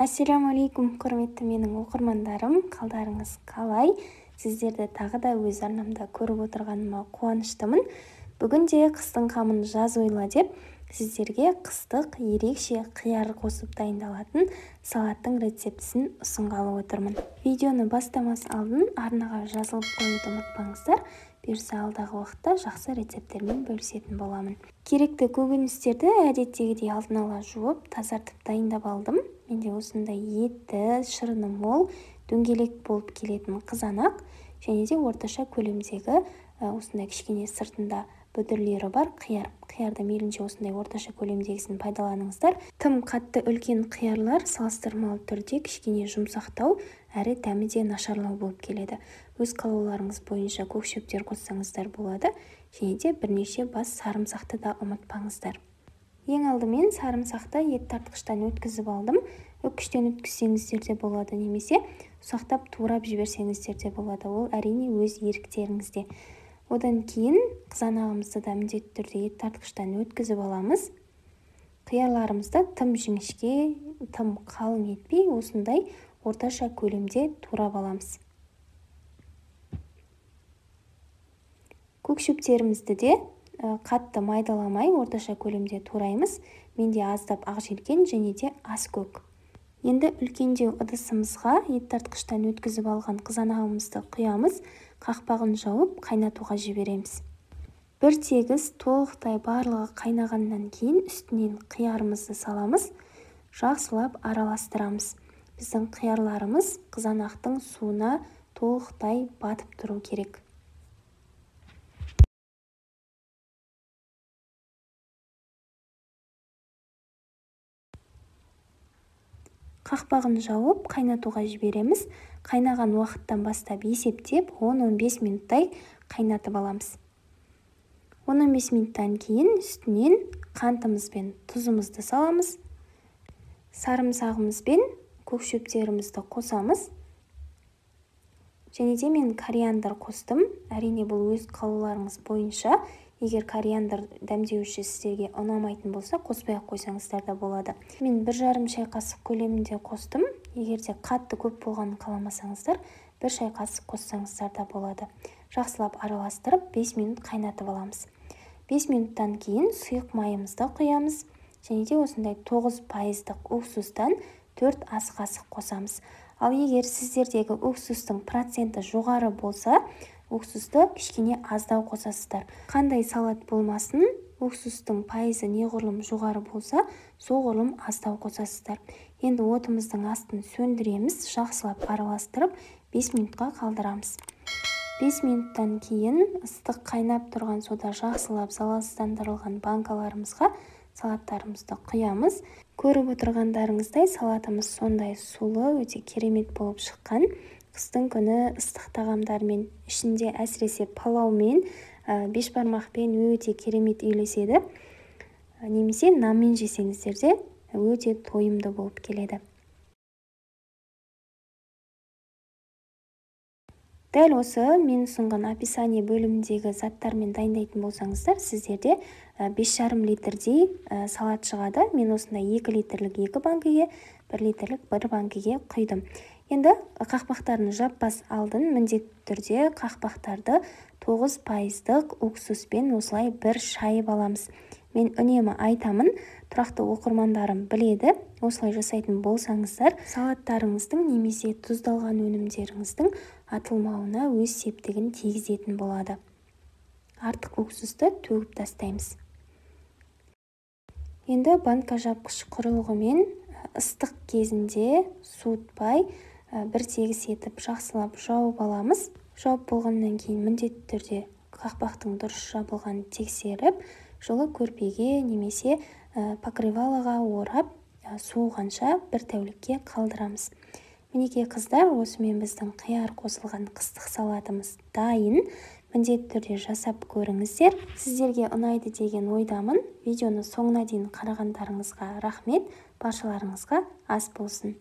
Ассалаумағалейкум, құрметті менің оқырмандарым, қалдарыңыз қалай? Сіздерді тағы да өз арнамда көріп отырғаныма қуаныштымын. Бүгін де қыстың қамын жаз ойла деп сіздерге қыстық ерекше қияр қосып дайындалатын салаттың рецептісін ұсынғалы отырмын. Видеоны бастамас алдын арнаға жазылып қоюды ұмытпаңыздар. Бұйырса алдағы уақытта жақсы рецепттермен бөлісетін боламын. Керекті көкөністерді әдеттегідей алдын ала жуып, тазартып дайындап алдым. Менде осындай етті, шырыны мол, дөңгелек болып келетін қызанақ және де орташа көлемдегі осындай кішкене сыртында бүдірлері бар қияр. Қиярды мейлінше осындай орташа көлемдегісін пайдаланыңыздар. Тым қатты үлкен қиярлар салыстырмалы түрде кішкене жұмсақтау, әрі дәмі де нашарлау болып келеді. Өз қалауларыңыз бойынша көк шөптер қоссаңыздар болады. Және де бірнеше бас сарымсақты да ұмытпаңыздар. Ең алдымен сарымсақты ет тартқыштан өткізіп алдым. Үккіштен өткізсеңіздер де болады, немесе ұсақтап турап жіберсеңіздер де болады. Ол әрине өз еріктеріңізде. Одан кейін қызанағымызды да міндетті түрде ет тартқыштан өткізіп аламыз. Қиярларымызды тым жіңішке, тым қалың етпей, осындай орташа көлемде турап аламыз. Көк шөптерімізді де қатты майдаламай орташа көлемде тураймыз. Менде аздап ақ желкен және де ас көк. Енді үлкендеу ыдысымызға ет тартқыштан өткізіп алған қызанағымызды құямыз, қақпағын жауып қайнатуға жібереміз. Бір тегіс толықтай барлығы қайнағаннан кейін үстінен қиярымызды саламыз, жақсылап араластырамыз. Біздің қиярларымыз қызанақтың суына толықтай батып тұру керек. Қақпағын жауып қайнатуға жібереміз. Қайнаған уақыттан бастап есептеп 10-15 минуттай қайнатып аламыз. 10-15 минуттан кейін үстінен қантымыз бен тұзымызды саламыз. Сарымсағымыз бен көк шөптерімізді қосамыз. Және де мен кориандр қостым. Әрине бұл өз қалауларыңыз бойынша. Егер кориандр дәмдеуші сіздерге ұнамайтын болса, қоспай ақ қойсаңыздар да болады. Мен 1,5 шай қасық көлемінде қостым. Егер де қатты көп болғанын қаламасаңыздар, 1 шай қасық қоссаңыздар да болады. Жақсылап араластырып 5 минут қайнатып аламыз. 5 минуттан кейін сұйық майымызды құямыз. Және де осындай 9%-лық уксустан 4 ас қасық қосамыз. Ал егер сіздердегі уксустың проценті жоғары болса, уксусты кішкене аздау қосасыздар. Қандай салат болмасын, уксустың пайызы неғұрлым жоғары болса, соғұрлым аздау қосасыздар. Енді отымыздың астын сөндіреміз, жақсылап араластырып 5 минутқа қалдырамыз. 5 минуттан кейін ыстық қайнап тұрған суда жақсылап залалсыздандырылған банкаларымызға салаттарымызды құямыз. Көріп отырғандарыңыздай салатымыз сондай сулы, өте керемет болып шыққан. Қыстың күні ыстық тағамдармен, ішінде әсіресе палаумен, бешбармақпен өте керемет үйлеседі. Немесе нанмен жесеңіздер де өте тойымды болып келеді. Дәл осы мен ұсынған описание бөліміндегі заттармен дайындайтын болсаңыздар, сіздерде 5,5 литрдей салат шығады. Мен осындай 2 литрлік 2 банкіге, 1 литрлік 1 банкіге құйдым. Енді қақпақтарын жаппас алдын міндетті түрде қақпақтарды 9%-лық уксуспен осылай бір шайып аламыз. Мен үнемі айтамын, тұрақты оқырмандарым біледі, осылай жасайтын болсаңыздар, салаттарыңыздың немесе тұздалған өнімдеріңіздің атылмауына өз септігін тигізетін болады. Артық уксусты төгіп тастаймыз. Енді банка жапқыш құрылғымен ыстық кезінде суытпай бір тегіс етіп жақсылап жауып аламыз. Жауып болғаннан кейін міндетті түрде қақпақтың дұрыс жабылғанын тексеріп, жылы көрпеге немесе покрывалаға орап суығанша бір тәулікке қалдырамыз. Мінекей қыздар, осымен біздің қияр қосылған қыстық салатымыз дайын. Міндетті түрде жасап көріңіздер. Сіздерге ұнайды деген ойдамын. Видеоны соңына дейін қарағандарыңызға рахмет. Баршаларыңызға ас болсын.